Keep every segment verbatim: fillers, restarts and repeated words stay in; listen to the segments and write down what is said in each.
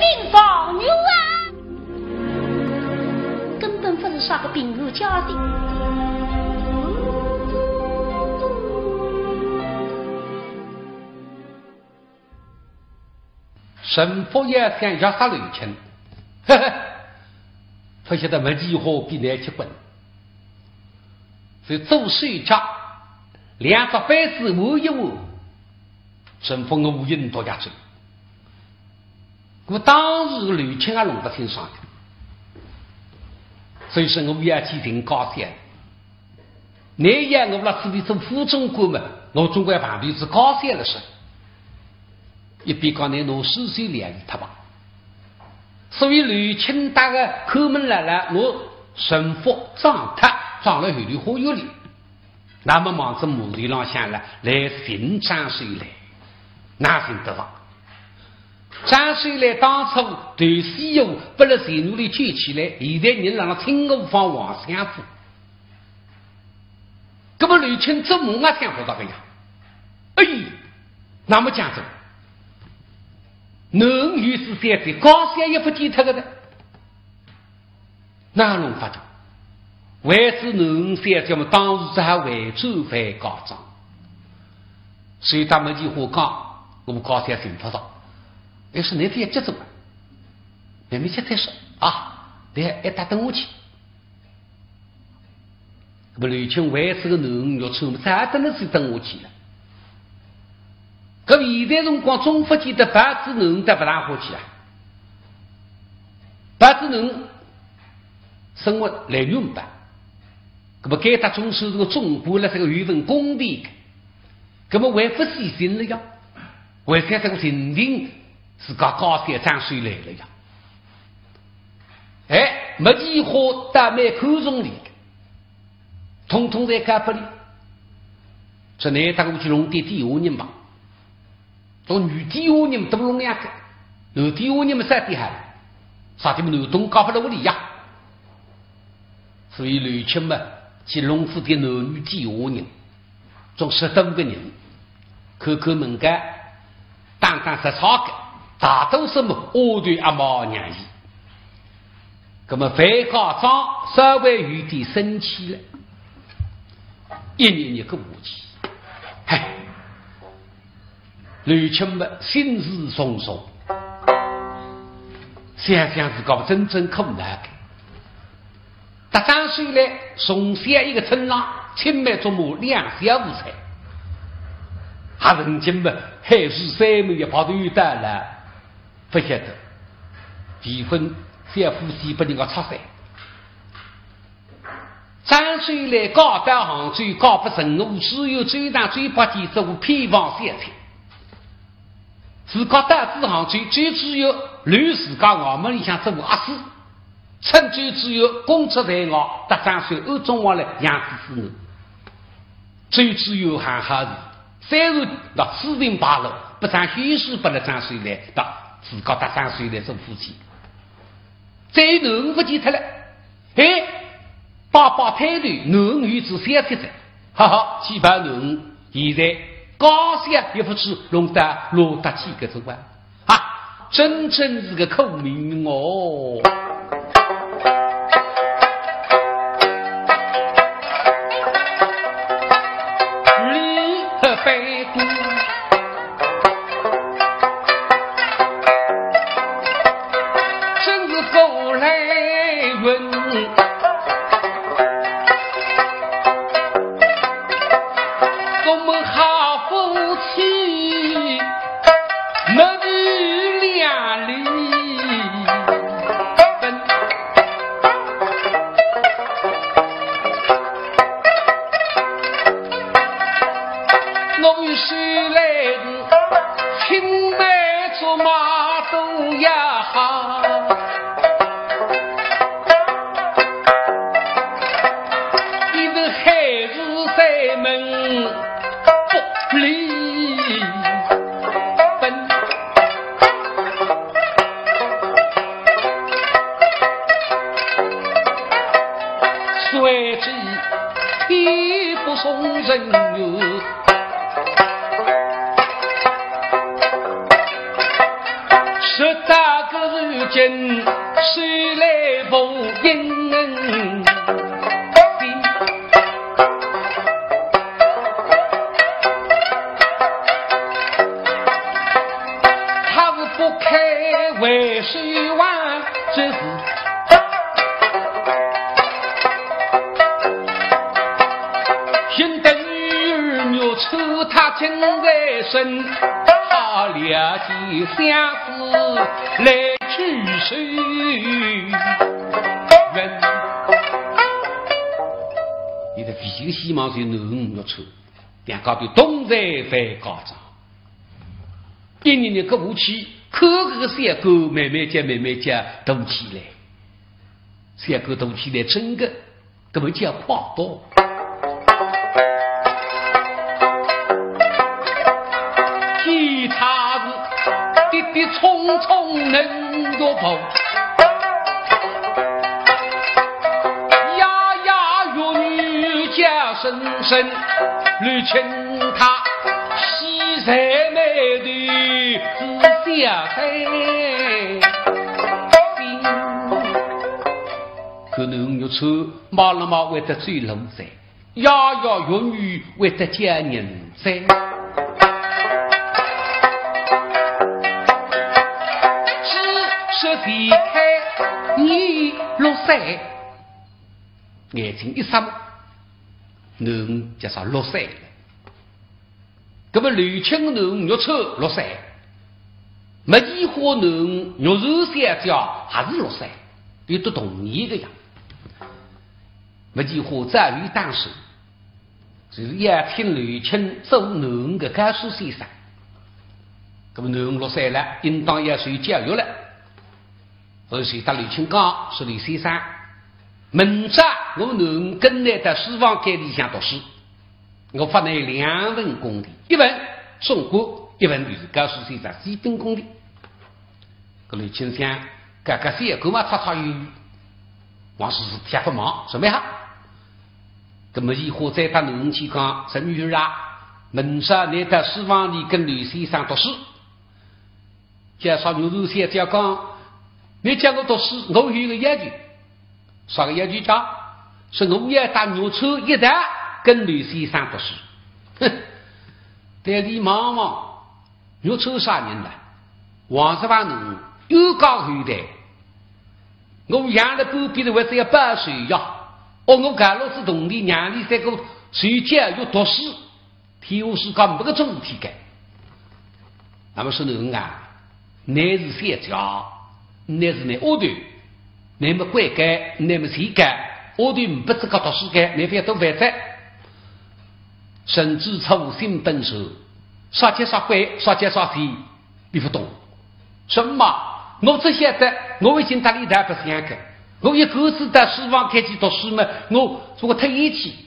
病房女啊，根本不是啥个平安家庭。陈福也想要杀刘青，呵呵，不晓得没几化比来结棍，所以做手脚，两只杯子换一换，陈福我无影多压制。 我当时刘青也弄勿清爽的，所以说我也去寻高三。你也我辣此地做副总管嘛，我总归旁边是高三了是。一边讲你拿书信联系他吧。所以刘青大概看门来了，我陈福撞他，撞了后头花园里。 那么望着马路浪向来，来寻张水来，哪寻得着？张水来当初对西游拨了钱奴里救起来，现在人辣辣清河坊王相府。那么刘青怎么也想勿到个呀？哎，那么讲着，囡儿又是三岁，高三也勿见脱个的。 哪弄法的？为仔囡儿三岁么，当时只好回转回家庄。所以他们几化讲，我们高三寻勿着，要是那天接着吧，慢慢接再说啊，你还搭等我去。那么刘青为仔个囡儿要出门，再等了是等我去了。 搿现在辰光总勿见得白子囡搭勿大好去啊。白子囡生活来源吧，搿么该搭总算是个总管了，这个有份工钿个，搿么还勿死心了呀？为啥这个情定是讲高三张水来了呀？哎，没几化倒蛮看重伊个。 统统侪交拨伊。说倷搭我去弄点底下人吧。做女底下人都弄两个，男底下人么少点好，啥地方男东家勿来屋里呀？所以刘青嘛，去弄仔点男女底下人，总十多个人，看看门槛， 打打杀杀个，大多数么丫头阿毛娘姨。那么樊家庄稍微有点生气了，一日日个下去，嗨，刘青么心事重重，想想自家真正苦恼个。 搭张水来从小一个村浪，青梅竹马两小无猜。还曾经么，海誓山盟一跑头到了，勿晓得。离婚小夫妻拨人家拆散。张水来嫁到杭州，嫁拨陈武，只有州长周伯坚做偏房小姐。自家到仔杭州，就只有留自家衙门里向做阿四。 趁周知县工作在外，搭张水安中华来养仔子女。周知县还好是，虽然那私情败露，不但休书拨了张水来，搭自家搭张水来做夫妻。再囡儿勿见脱了，哎，爸爸抬头，囡儿有仔小息哉，哈哈，去抱囡儿，现在家小也勿知弄到落搭去个辰光。 啊，真正是个苦命哦。李和白骨，真是过来人。 我们好夫妻，没有两离分。我与谁来的青梅竹马都要好。 一个孩子在门不离分，谁知天不从人愿。 说大个是今虽来无音，他是不开为首啊，这是现在女儿欲出他真为生，他了解相思来去谁人。现在唯一个希望是囡儿欲出，两家头同在翻家长。一年年过下去，看搿个小官慢慢叫慢慢叫大起来，小官大起来，真个搿么叫快哉。见他是跌跌冲冲能够跑，呀呀，玉女叫声声，绿青她喜在眉头，只笑在心。可能玉春马上嘛会得走路哉，呀呀，玉女会得叫人哉。只说前开年六岁，眼睛一眨，囡儿叫啥六岁了。搿么绿青囡儿玉春六岁，梅姨花囡儿玉春小姐还是六岁，有得同年个呀。梅姨花早有打算，就是要请绿青做囡儿个教书先生。搿么囡儿六岁了，应当要受教育了，所以就搭绿青讲，说：“绿先生，明朝我囡儿跟倷到书房间里向读书，我发倷两份工钿，一份送官，一份就是教书先生基本工钿。”搿绿青想，搿个小官嘛，差差有有，还是事体勿忙，准备好。搿么梅姨花再搭囡儿去讲，说：“女儿啊，明朝倷到书房里跟绿先生读书，叫啥玉春小姐讲，倷叫我读书，我有个要求。”“啥个要求介？”“说我要搭玉春一道跟绿先生读书。”“哼，对俚望望，玉春啥人呢？王十万人，有家后代。我养了半辈子，为仔要报仇呀。哦，我搿老子铜钿让俚三个受教育读书，天下世界没搿种事体个。”那么说囡儿啊，倷是小姐，倷是倷丫头，倷么乖个，倷么是个，丫头勿自家读书个，倷覅多烦哉。人之初，性本善，啥叫啥乖，啥叫啥善，你勿懂。什么？我只晓得，我已经搭俚搭白相个，我一个子到书房间去读书嘛，我做个忒厌气。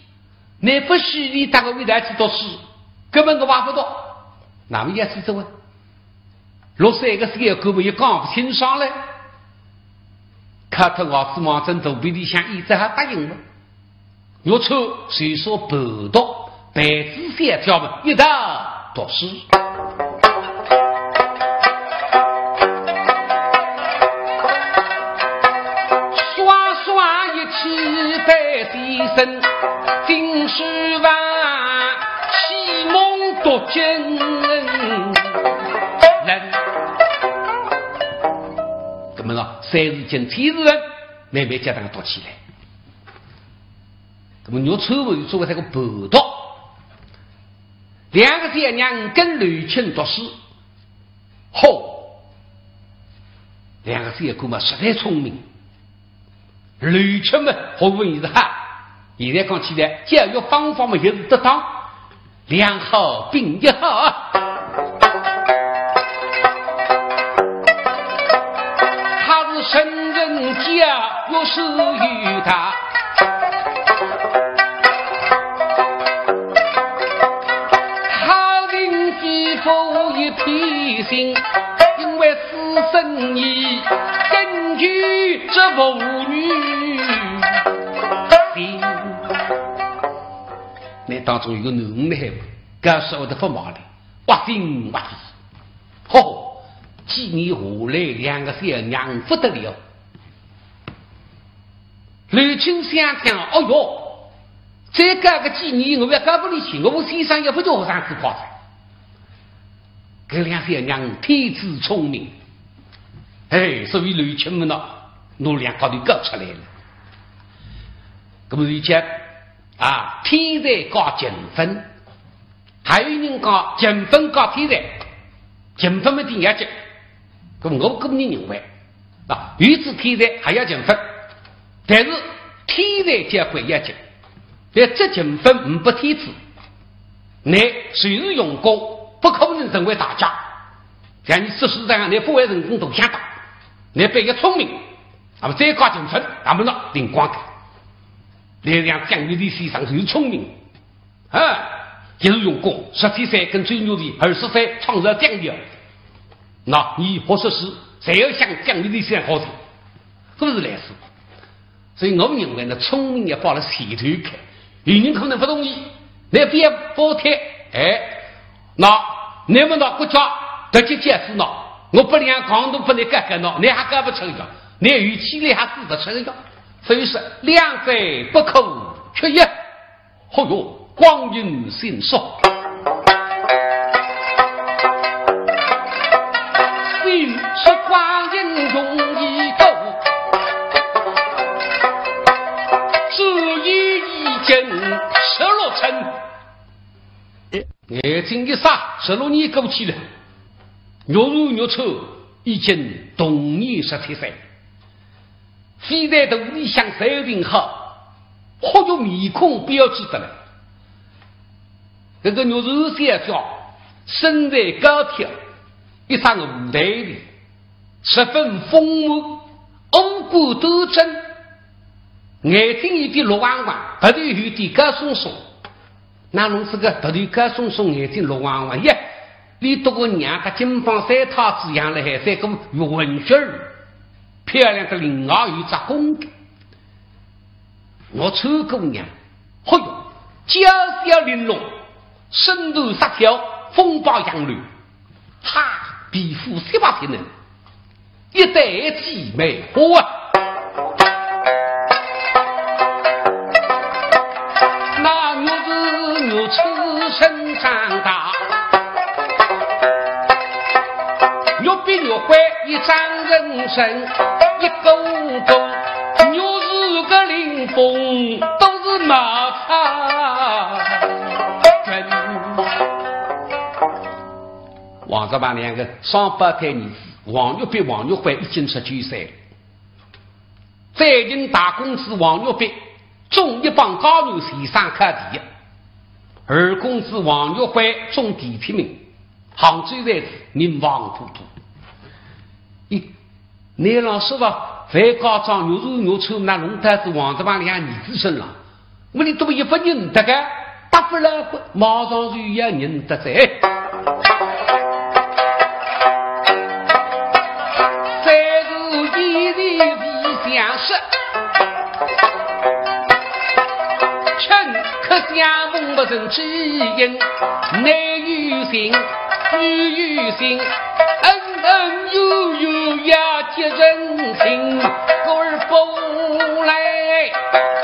倷勿许俚搭我一道去读书，根本我也勿读。那么也是这位，六岁个小官么也讲勿清爽嘞。看脱伢子望准肚皮里向，伊只好答应了。玉春就说陪读，陪仔小姐们一道读书。 双双一起拜先生，金书房，启蒙读经人。那么呢，三字经、天字文，慢慢叫他读起来。那么玉春又作为这个伴读，两个小娘跟绿青读书， 好，两个小官嘛实在聪明。绿青嘛，学问也是好，现在讲起来，教育方法嘛也是得当，两好并一好啊。他是圣人教育是有道， 他人既无一偏心，因为师生意，根据这父女心。那当中有个囡儿呢，搿说得勿毛的，挖心挖肺。吼，几年下来，两个小娘勿得了。刘卿想想，哦哟，再嫁个几年，我要嫁拨伊去，我先生也勿叫我上去快哉。搿两小娘天资聪明，哎，所以刘卿么呢，拿两家头搞出来了。搿么刘家啊，天才搞勤奋，还有人讲勤奋搞天才，勤奋么顶要紧。搿我个人认为，啊，有仔天才还要勤奋，但是天才交关要紧，但这勤奋呒不天资，倷就是用功，不可能成为大家。像伲说书场上，倷勿会成功大相当，倷必要聪明，那么再搞勤奋，那么呢，灵光个。就像蒋玉娣先生就是聪明， 啊，一直用功，十七岁跟周玉娣，二十岁创造佳绩。那伲学说书，侪要向蒋玉娣先生学习，是勿是类似？所以我认为呢，聪明要摆辣前头看，有人可能勿同意，倷覅要摆脱，哎，那，那么呢，国家特级教师呢，我拨两个讲堂拨倷教教呢，倷还教勿出个，倷有气力还使得出个。所以说，两者不可缺一。 哦哟，光阴迅速，迅速光阴容易过，转眼已经十六春。眼睛一眨，十六年过去了，玉兰玉春已经同年十七岁。 飞在肚里向，身体好，哦哟，面孔标致得来。搿个玉兰小姐身材高挑，一双五台头，十分丰满，五官端正，眼睛有点绿汪汪，鼻头有点高松松。 那侬是个鼻头高松松，眼睛绿汪汪耶，俚笃个娘搭金榜三太子养了海，三个混血儿，漂亮得另外有只功个。玉春姑娘，嚯哟，娇小玲珑，身段飒飘，风摆杨柳， 哈，皮肤雪白鲜嫩，一对姐妹花啊。那玉是玉出生长大，玉比玉贵一张人生，一个个玉是个灵凤都是毛草根。 王石板两个双胞胎儿子，王玉笔、王玉辉已经十九岁了。最近大公子王玉笔中一帮高中先生考第一，二公子王玉辉中第七名，杭州才子，人望普普。一 倷老实说，樊家庄玉是玉春，那弄得是王石板两儿子身浪，屋里都一不认得个，大不了马上就要认得哉。三是一日里相识，乘客相逢不曾知音，男有情，女有情，恩恩怨怨也 结人情，故而不来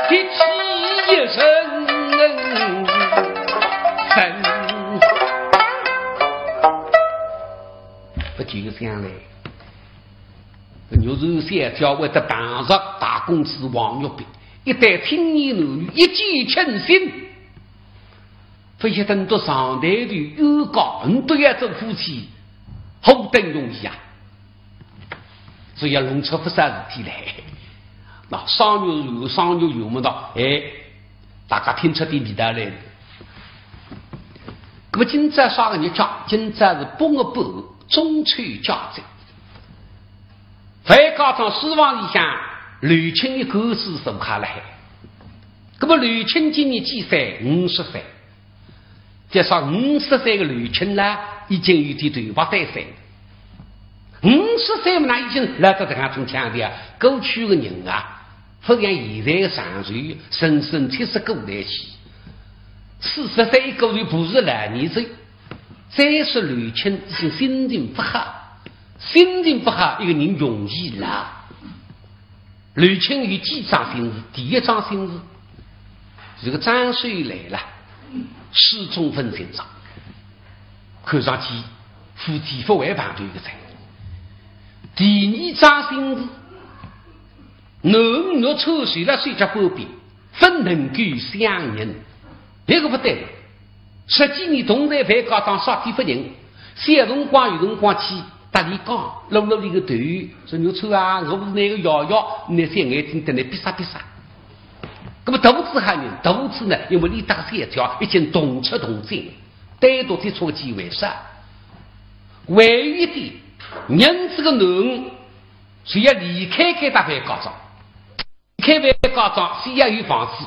提起一声身。不就这样嘞？玉是小姐会得碰着大公子王玉笔，一对青年男女一见倾心。 勿晓得倷笃上台头冤家，倷笃要做夫妻，何等容易啊！所以要弄出勿少事体来。那赏月有，赏月有么道，哎，大家听出点味道来了。那么今朝啥个日脚？今朝是八月半，中秋佳节。樊家庄书房里向，刘卿一个是坐下来。那么刘卿今年几岁？五十岁。 就说五十岁的刘卿啦，已经有点头白带岁。五十岁嘛，那已经老得搿种腔调啊。过去的人啊，勿像现在的长寿，生生七十过代去。四十岁一个就不是老年人。再说刘卿已经心情勿好，心情勿好，一个人容易老。刘青云几桩心事，第一桩心事，这个张水来了，始终勿寻着，看上去夫妻勿会碰头一个哉。第二桩心事，囡儿肉穿，睡辣手脚旁边，勿能够相认，搿个勿对了。十几年同在饭家庄，啥体勿认？小辰光有辰光去搭俚讲，露露俚个头，说：“肉穿啊，我勿是倷个爷爷，倷小眼睛等倷闭煞闭煞。”那么肚子还有，肚子呢，因为俚搭小姐已经同吃同进，单独接触个机会少。还有一点，认仔个囡儿是要离开该搭饭家庄，离开饭家庄是要有房子，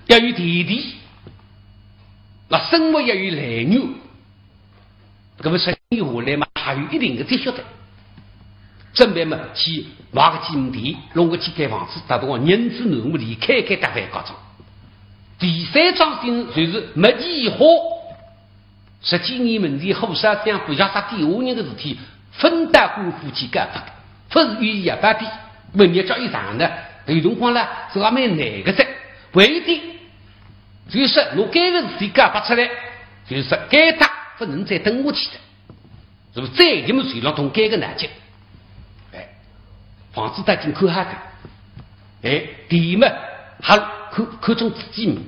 要有田地，那生活要有来源。那么十几年下来嘛，还有一定的积蓄的，准备嘛去买个几亩地，弄个几间房子，搭到认仔囡儿离开该搭饭家庄。第三桩事体就是没钱花，十几年门前，和尚想勿要啥底下人个事体，勿搭官府去告发，勿是有意要包庇，问题叫一场呢，有辰光啦，是也蛮难个哉。为的，就是拿该个事体告发出来，就是该搭勿能再蹲下去了，是不是？再一么水浪动该个脑筋，哎，房子搭已经看好个，哎，地么还看，看中自己么，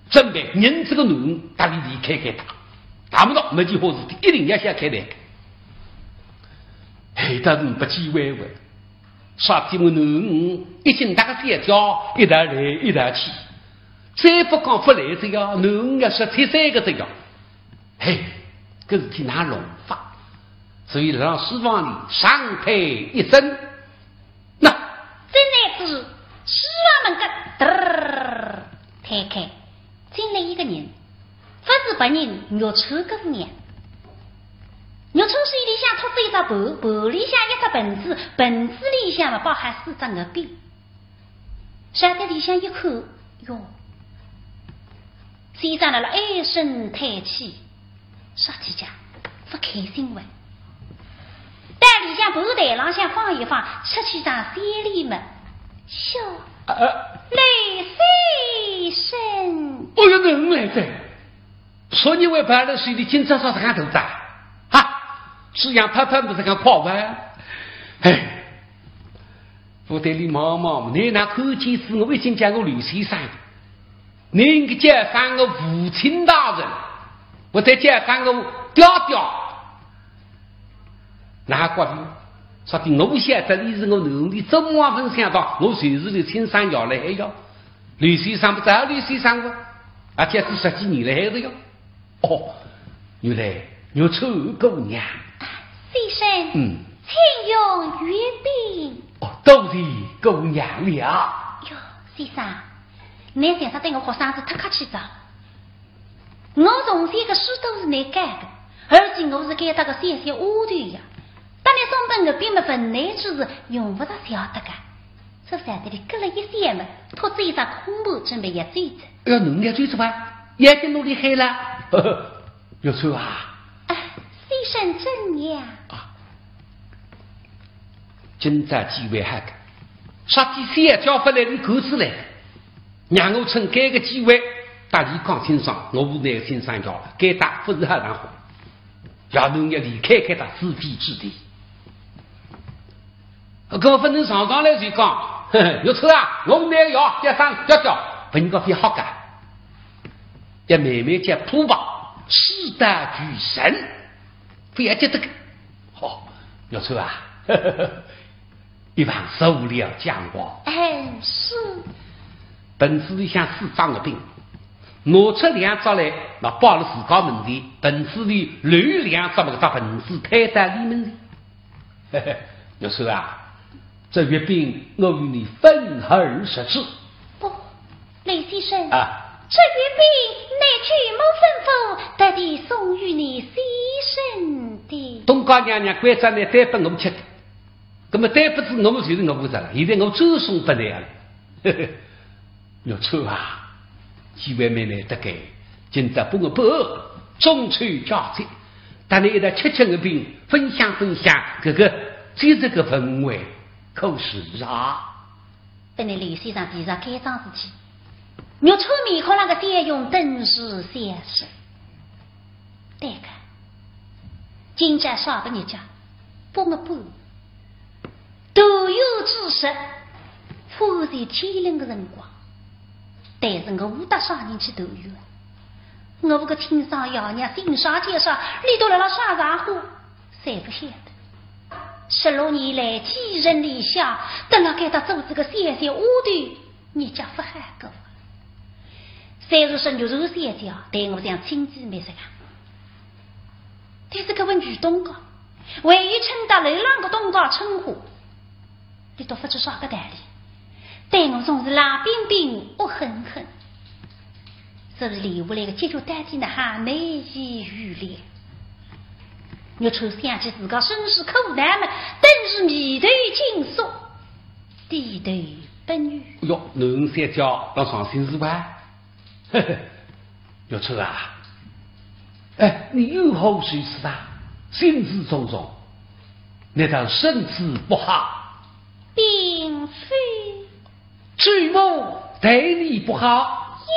准备认仔个囡儿搭俚离开该搭，大不到没计划事体，一定要想开来。哎，但是没机会了，啥体么囡儿已经搭个小姐一道来一道去，再勿讲勿来哉呀，囡儿要十七岁个哉呀。嘿，搿事体哪弄法？所以辣书房里长叹一声，那，正在此，书房门个嘚儿推开，进来一个人，勿是别人，肉穿姑娘。肉穿手里向托仔一只盘，盘里向一只盆子，盆子里向嘛摆好四只月饼。晓得里向一看，哟，先生辣辣唉声叹气，啥体讲？勿开心哇。到里向盘台浪向放一放，出去张三里么，哟，啊，啊。刘先生。哦哟，囡儿来哉。昨日还抱了水里，今朝啥实梗大哉？哈，是让拍拍勿是讲快活？哎，勿对，俚望望，倷哪看见仔我，已经叫我刘先生，倷应该叫声我父亲大人，勿再叫声我爹爹。哪怪呢？说的我晓得俚是我囡儿，俚怎么也勿想到我就是倷亲生爷来呀？刘先生勿是刘先生勿？啊，叫仔十几年来了哟。 哦，原来肉穿姑娘。先生，嗯。请用月饼。哦，多谢姑娘了。哟，先生，倷常常对我学生子太客气哉。我从小个书都是倷教个，而且我是该搭个小小丫头呀，搭倷送本月饼么，勿难之事，用勿着谢得个。 说实在的，咯了一笑么，托仔一只空盘，准备要走哉。哎呀，侬要走哉吧？要紧侬厉害了。肉穿啊。啊，先生怎样？啊，今朝机会好个，啥体小姐勿来，俚赶仔来，让我趁该个机会，搭俚讲清爽，我是倷个亲生爷，该搭勿是好场化，爷，侬要离开该搭是非之地。 搿勿能上上来就讲，嘿嘿，肉穿啊，我是倷个爷，叫声爹爹，勿应该覅吓个，要慢慢叫铺排，事到渠成，覅急得个。好，肉穿啊，一旁受了讲话。哎，是。盆子里向四只月饼，拿出两只来，那摆了自家门前，盆子里留两只，么搿只盆子推到俚门前。 嘿嘿，肉穿啊，这月饼我与你分而食之。不，雷先生，啊。这月饼乃舅母吩咐，特地送与你先生的。东家娘娘关照倷单拨我吃个，那么单拨仔我就是我个哉了，现在我转送拨倷了。嘿嘿，肉穿啊，机会蛮难得个，今朝拨我拨，中秋佳节，大家一道吃吃月饼，分享分享搿个节日个氛围，可是啊。本来刘先生提着该桩事体，玉春面孔浪个笑容顿时消失。对个，今朝啥个日脚？八月半。 团圆之时，方是天亮个辰光，但是我搭啥人去团圆？我个亲生爷娘姓啥叫啥，俚笃辣辣啥场化，侪勿晓得。十六年来，寄人篱下，蹲辣该搭做仔个小小丫头，日脚勿好过。虽然说玉春小姐，对我像亲姊妹实梗。 但是搿位女东家，还有称得楼浪个东家春花，俚笃勿知啥个道理，对我总是冷冰冰、恶狠狠。所以留下来个结局到底哪哈，难以预料。玉春想起自家身世苦难么，顿时眉头紧锁，低头不语。哟，囡小姐倒伤心是吧？ 呵呵，玉春啊，哎，你有何事事啊？心事重重，难道身子不好？并非。舅母待你不好？也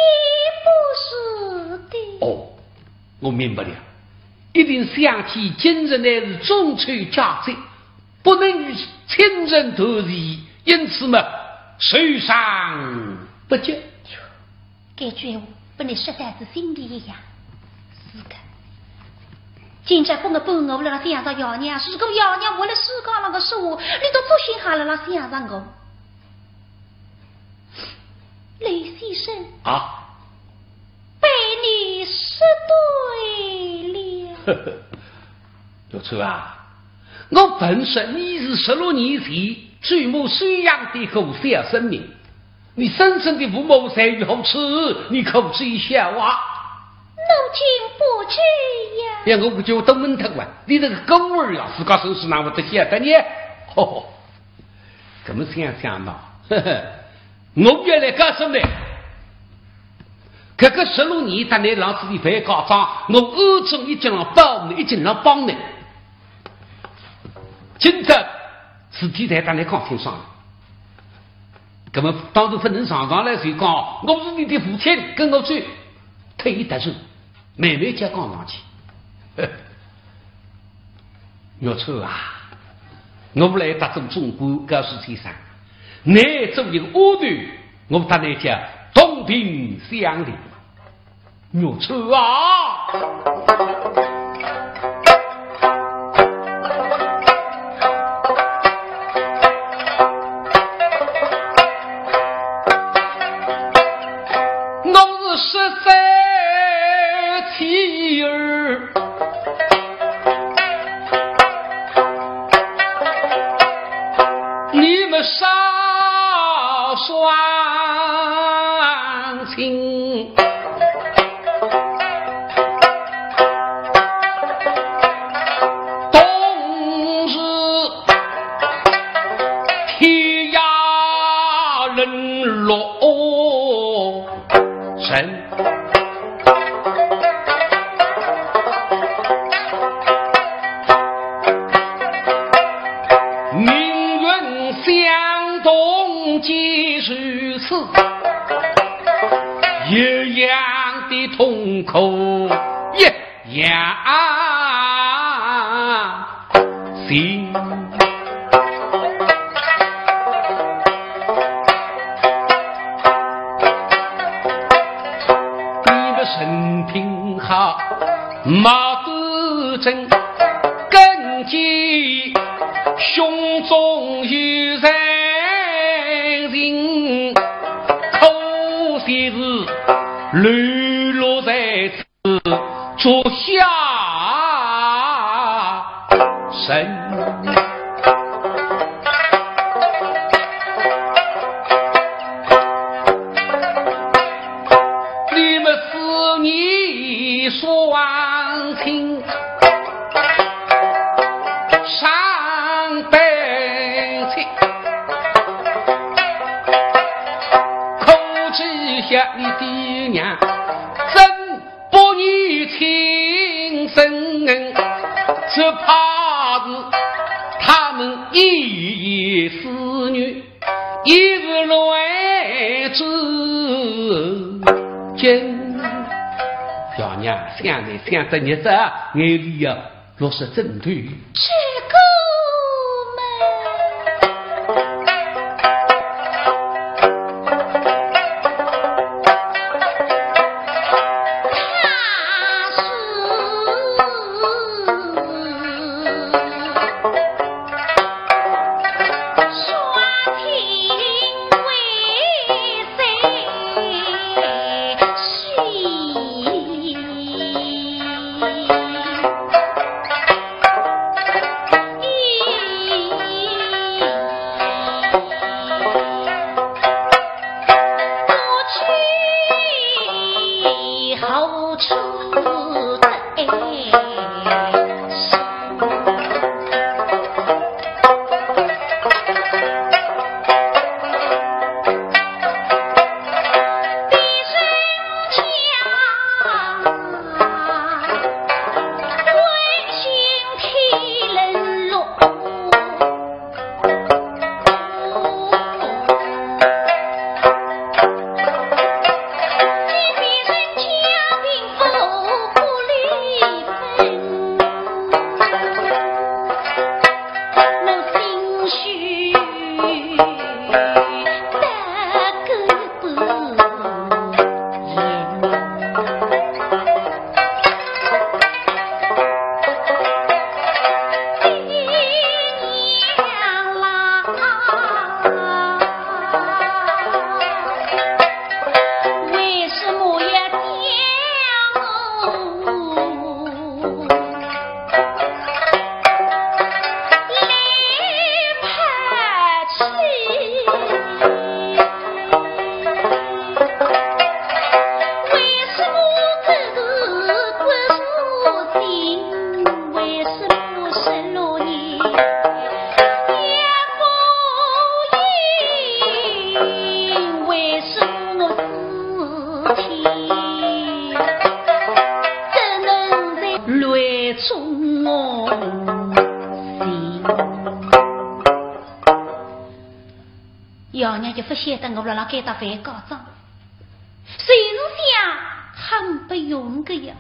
不是的。哦，我明白了，一定想起今日乃是中秋佳节，不能与亲人团聚，因此嘛，受伤不及。 该句闲话拨俚说得仔心里一痒。是个，今朝八月半我辣辣想着爷娘，如果爷娘活辣世界浪个说话，俚笃作兴还辣辣想着我。刘先生。啊？被你说对了。玉春啊，我本说你是十六年前舅母收养的个小生命， 你生身的父母在于何处？你可知晓啊？奴亲不知呀。哎呀，我不就都问他完，你这个狗儿呀，自家身世哪会得晓得呢？吼吼，搿么想想嘛，呵呵，我要来告诉你，搿个十六年搭你老子的犯家长，我暗中一径浪保你，一径浪帮你。今朝事体侪搭你讲清爽了。 搿么当然不能上上来就讲，我是你的父亲，跟我去，退一大步，慢慢叫讲上去。玉春啊，我来搭做总管告诉先生，你做一个丫头，我搭你叫同病相怜。 玉春啊，我是实在妻儿，你们少伤心。 冬日天涯零落人，命运相同皆如此。 一样的痛苦，一样心。你的人品好，貌端正，根基胸中有才情，可惜是流落在此足下人。你们思念双亲， 上辈子，可知晓你爹娘真不念亲生恩，他们一言思女，一时乱之间。小娘想来想得日子啊，眼泪啊，落实枕头。这个嘛，他是 爷娘就勿晓得我辣辣该搭犯家长，就是想很不容易个呀。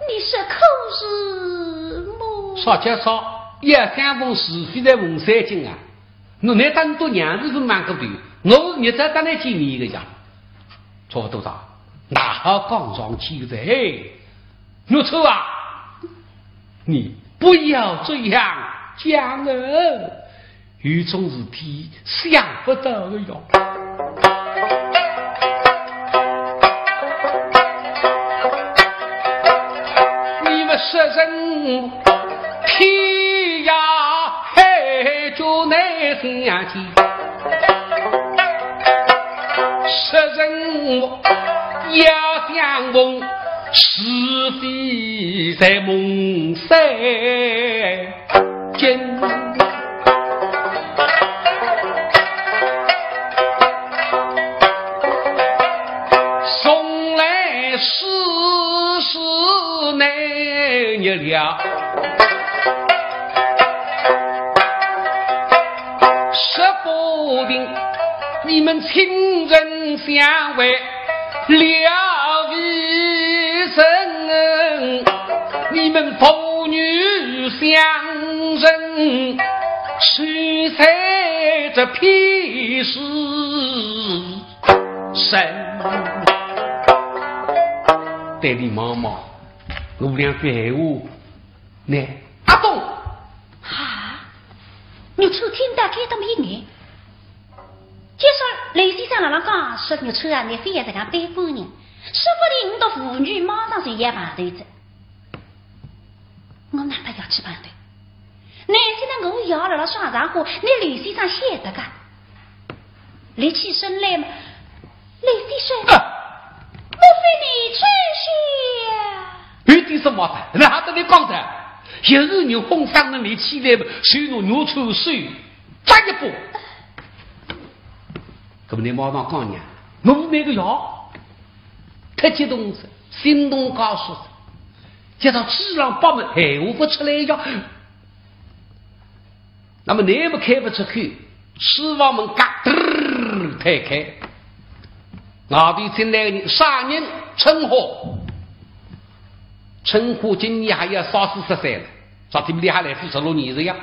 你说可是么？啥叫啥？夜香凤是非在梦三更啊？侬拿当多娘是勿蛮个头，我是日朝当来见面个呀。差勿多啥？哪好讲上去个哉？嘿，奴臭啊！你不要这样讲哦。 有种事体想勿到个哟。你们说人天涯海角难相见，说人夜香凤是非在梦三 间。从来世事难逆料，说不定你们亲人相会 了无人，你们父女相认，谁在这批时生对俚望望，我两句闲话，倷阿懂？啊，玉川听得搿搭么一眼。就说刘先生辣辣讲，说玉川啊，倷覅实梗悲观呢，说不定倷笃父女马上就要碰头哉。 我哪能要去碰头？乃现在我爷辣辣上场化，倷刘先生晓得个。立起身来嘛，刘先生，啊，莫非你知晓？有点什么的，哪哼得倷讲的？也是你哄上了你起来嘛，就拿玉川手抓一把。搿么倷马上讲呢，我那个爷，太激动了，心动高兴了。 接到嘴上把门闲话勿出来呀。那么倷么开勿出口，书房门嘎噔儿推开，外头进来个人啥人？春花。春花今年还要三四十岁了，啥体厉害来？四十六年了呀。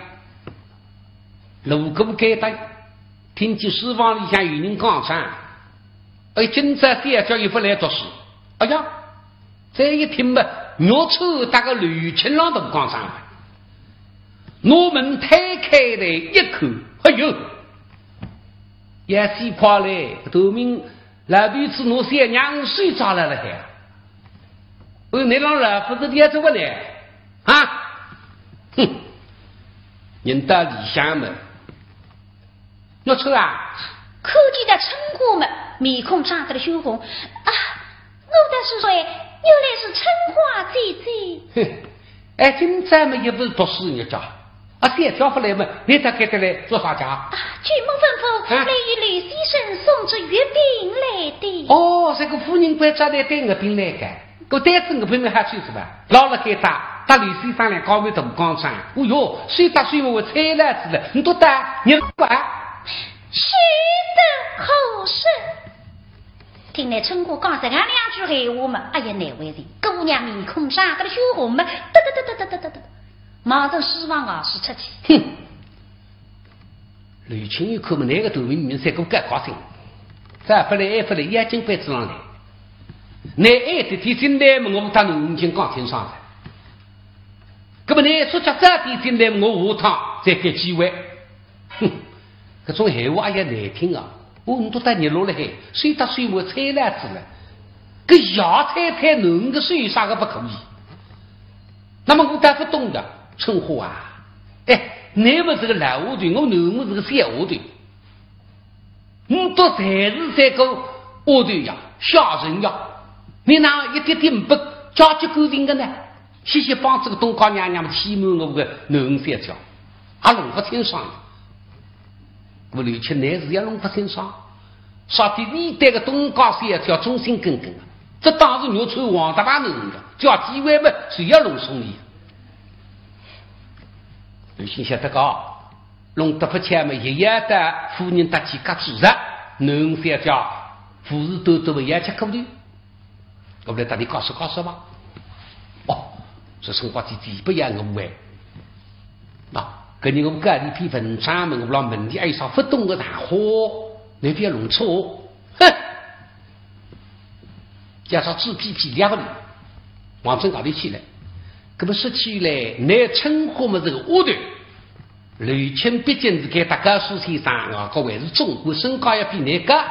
路过该搭，听见书房里向有人讲唱，哎，今朝小姐又勿来读书。哎呀， 再一听嘛，玉川搭个刘青郎都讲上来，拿门推开来一看，哎哟，也是怕嘞，头名老头子拿小娘手抓来了海。哦，倷让老夫子爹怎么呢？啊？哼，人到里向嘛， 玉川啊，看见仔春花么，面孔涨得了血红。啊，我的是谁？原来是春花姐姐。哼，哎，今朝么也勿是读书人家，啊，小姐勿来么，倷到该搭来做啥家？啊，舅母吩咐，啊？来与刘先生送只月饼来的。哦，这个夫人关照倷带月饼来个。 搿单子我朋友还去是吧？老了该搭，搭刘先生两家头大讲唱，哦哟，手搭手么会吹来子了，倷笃搭，倷勿管？是的，好事。听了春花讲实梗两句闲话嘛，哎呀，难为情，姑娘面孔涨得了血红嘛，哒哒哒哒哒哒哒哒，马上书房外头出去。哼， 刘青一看么，倷个头名名三个高高兴，再勿来，还勿来，眼睛板子上来。倷爱点点进来么，我搭倷已经讲清爽了。搿么倷说叫早点进来么，我下趟再给机会。哼，搿种闲话哎呀难听啊！我倷笃搭热络了海，手搭手么吹来子了，搿爷吹吹囡个手有啥个勿可以？那么我倒勿懂的，春花啊， 哎，倷么是个老丫头，我囡儿是个小丫头。倷笃侪是三个丫头呀，下人呀，倷哪一点点勿着急干净个呢？歇歇帮仔个东家娘娘么欺瞒我个囡儿小姐，也弄勿清爽呀。我刘青乃是也弄勿清爽，啥体倷对个东家小姐忠心耿耿啊，这当是玉川王大娘个，叫机会么，是要弄松倷。 刘青晓得个，弄得勿巧么，也要搭夫人搭去夹住哉，囡儿小姐，父子都都也吃苦头。我来搭倷告诉告诉吧。哦，这辰光姐姐勿要误会。那，搿日我们搿里篇文章么，我让问题哀上勿懂个谈话，倷覅弄错。哼！ 叫啥猪皮皮两个人，往村外头去了。搿么说起来，乃春花么是个丫头，刘青毕竟是个大教书先生啊，搿还是总管身价要比倷高，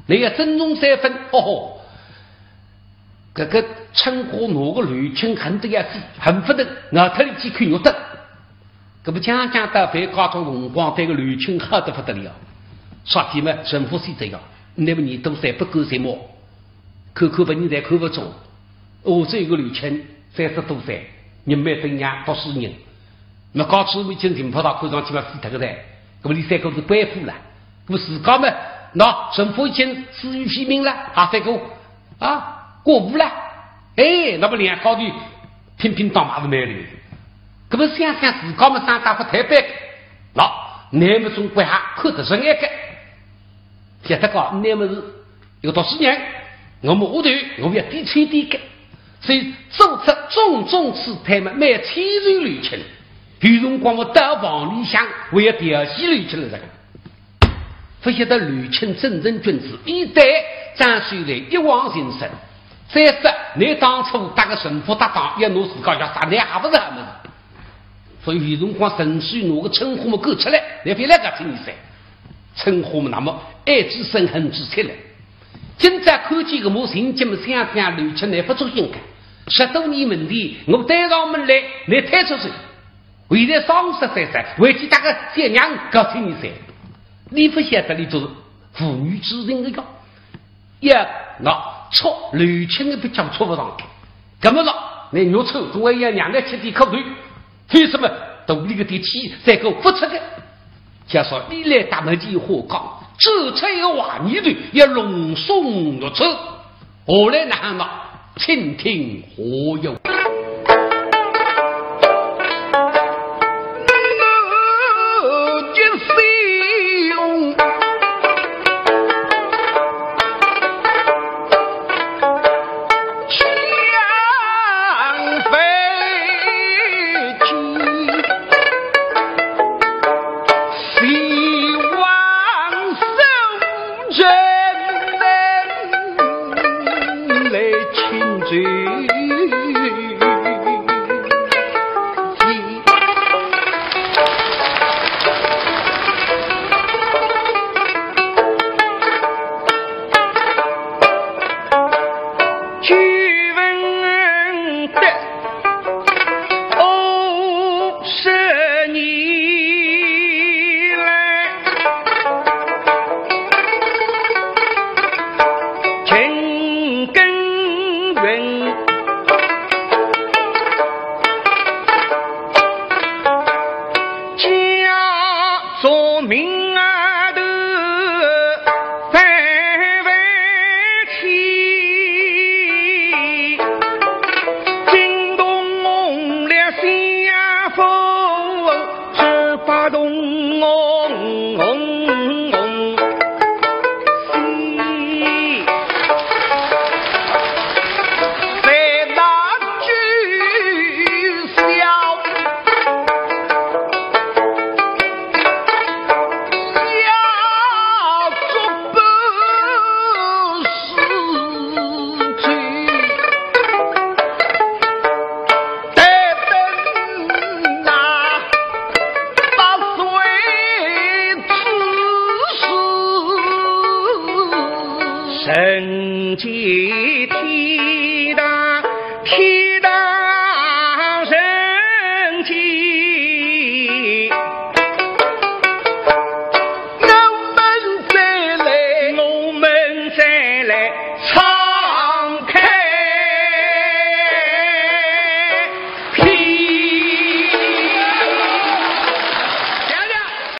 倷要尊重三分。哦吼，搿个春花拿个刘青恨得要死，恨勿得咬脱伊几口肉的。 搿么讲讲到搿个辰光，对个刘青好得勿得了。啥体么？陈福喜这样，那么你都在不够什么？看看别人侪看勿中。哦，这个刘青三十多岁，人蛮登样，读书人。那高处已经情报到看上去嘛死脱个噻。搿么伊三个是官府了，搿么自家么，那陈福已经死于非命了，还三个 啊，过户了。哎，那么两家头乒乒当当是蛮灵。搿么想想自家么长大勿太白，那乃么总归还看得上眼个。晓得讲，乃么是有读书人，我么丫头，我也低吹低个，所以做出种种姿态么，蛮迁就刘青。有辰光我到房里向，我也调戏刘青了这个。 勿晓得刘青正人君子，一旦张秀兰一往情深，再说，倷当初搭个陈福搭档，要拿自家要杀，倷还勿是还勿是？所以有辰光陈秀兰个称呼么讲出来，倷覅来讲听倷噻。称呼么，那么爱之深，恨之切了。今朝看见个么情节么，想想刘七倷勿作兴个，十多年门第，我对上门来，倷推出去，现在双十三岁，回去搭个小娘讲听倷噻。倷勿晓得倷做父女之情个哟。 要拿戳刘七个鼻腔戳勿上去。搿么了，倷肉抽总归要让倷吃点苦头，为什么？肚里个点气才够勿出个。假说你来搭么句话讲，这才有话里头要弄松肉抽，下来哪能呢？请听下游。 人间天堂，天堂